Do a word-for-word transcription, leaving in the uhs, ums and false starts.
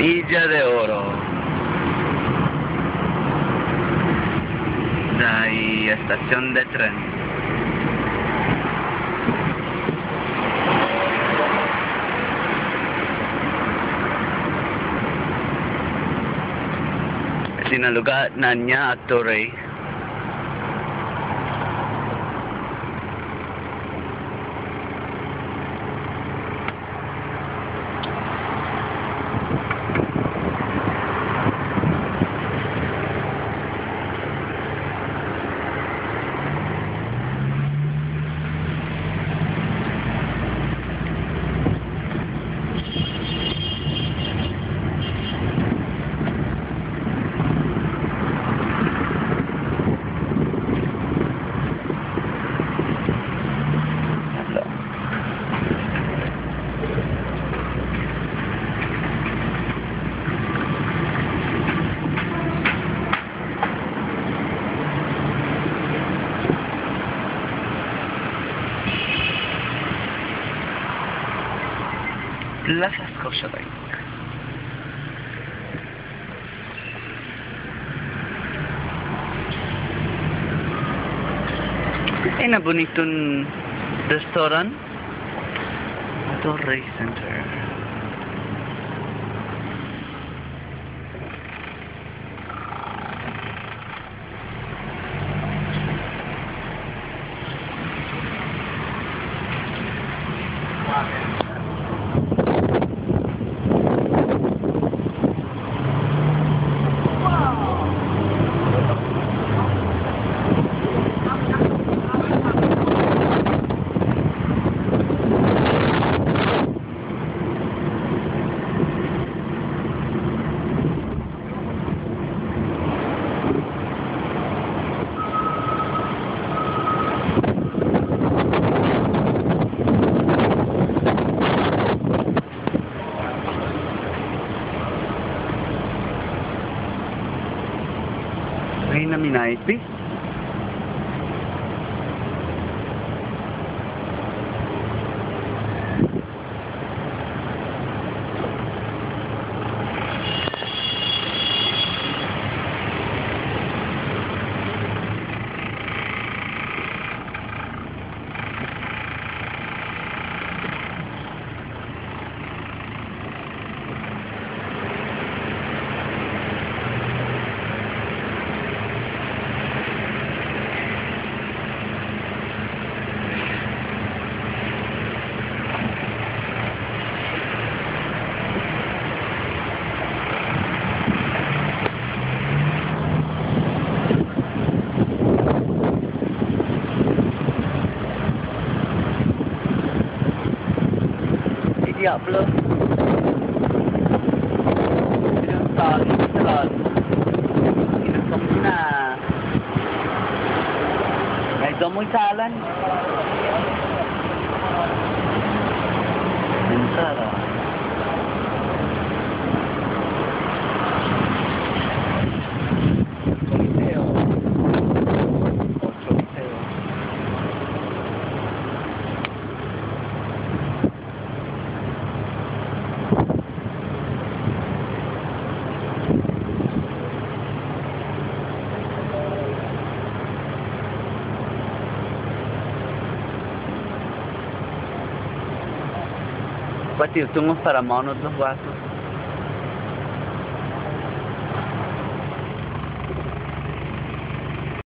Milla de Oro. Yan i estasion de tren. Este na lugåt na'an-ña Torrey. Plaza Scotiabank. Ai na bunitun restaurant. Torrey Center. Ai na minaipe. Ti diablo. Pinunta, pinunta. Pinunta. Ai, domo i talan. Entrada. Coliseo. Coliseo. Påtte hu tungo' para månu dos guatu.